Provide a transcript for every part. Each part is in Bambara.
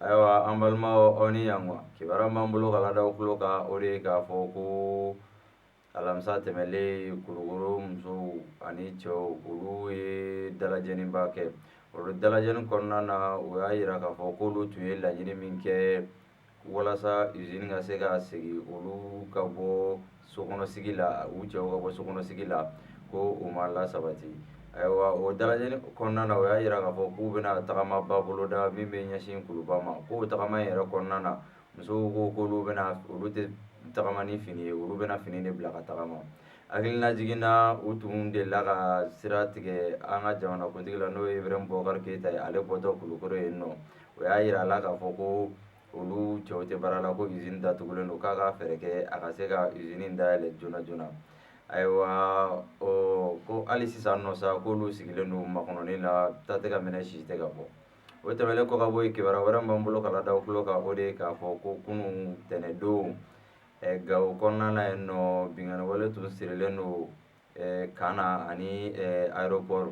Ayiwa, an balimaw, aw ni yan. Kibaruya b'an bolo ka lada aw tulo kan, o de ye k'a fɔ ko alamisa tɛmɛlen, Kulukoro musow ani cɛw, olu ye dalajɛniba kɛ. Olu dalajɛni kɔnɔna na, u y'a yira k'a fɔ k'olu tun ye laɲini min kɛ walasa usine ka se ka segin, olu ka bɔ sokɔnɔsigi la, u cɛw ka bɔ sokɔnɔsigi la, ko u ma lasabati. Ayiwa, o dalajɛni kɔnɔna na, o y'a yira k'a fɔ k'u bɛna tagamaba boloda min bɛ ɲɛsin Kuluba ma. K'o tagama in yɛrɛ kɔnɔna na, musow ko k'olu bɛna, olu tɛ tagama ni fini ye, olu bɛna fini de bila ka tagama. Hakilina jiginna, u tun delila ka sira tigɛ an ka jamanakuntigi la, n'o ye Ibrahim Boubacar Keita ye. Ale bɔtɔ Kulukoro yen nɔ, o y'a yira a la k'a fɔ ko olu cɛw tɛ baara la, ko usine datugulen don, k'a ka fɛɛrɛ kɛ a ka se ka usine dayɛlɛ joona joona. Ayiwa, ko hali sisan nɔ sa, k'olu sigilen don makɔnɔni la, ta tɛ ka minɛ, si tɛ ka bɔ. O tɛmɛnen kɔ ka bɔ yen, kibaruya wɛrɛ min b'an bolo ka lada aw tulo kan, o de ye k'a fɔ ko kunun tɛnɛdon, Gawo kɔnɔna na yen nɔ, binkanni wale tun sirilen don Kana ani aéroport.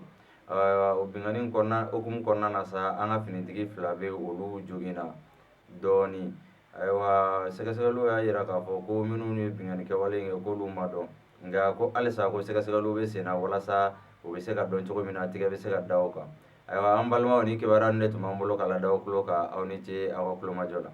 O binkanni kɔnɔna hukumu kɔnɔna na sa, an ka finitigi fila bɛ, olu joginna dɔɔni. Ayiwa, sɛgɛsɛgɛliw y'a yira k'a fɔ ko minnu ye binkanni kɛwale in kɛ, k'olu ma dɔn, nka ko halisa ko sɛgɛsɛgɛliw bɛ sen na walasa u bɛ se ka dɔn cogo min na, tigɛ bɛ se ka da o kan. Ayiwa, an balimaw, ni kibaruya de tun b'an bolo ka lada aw tulo kan. Aw ni ce aw ka tulomajɔ la.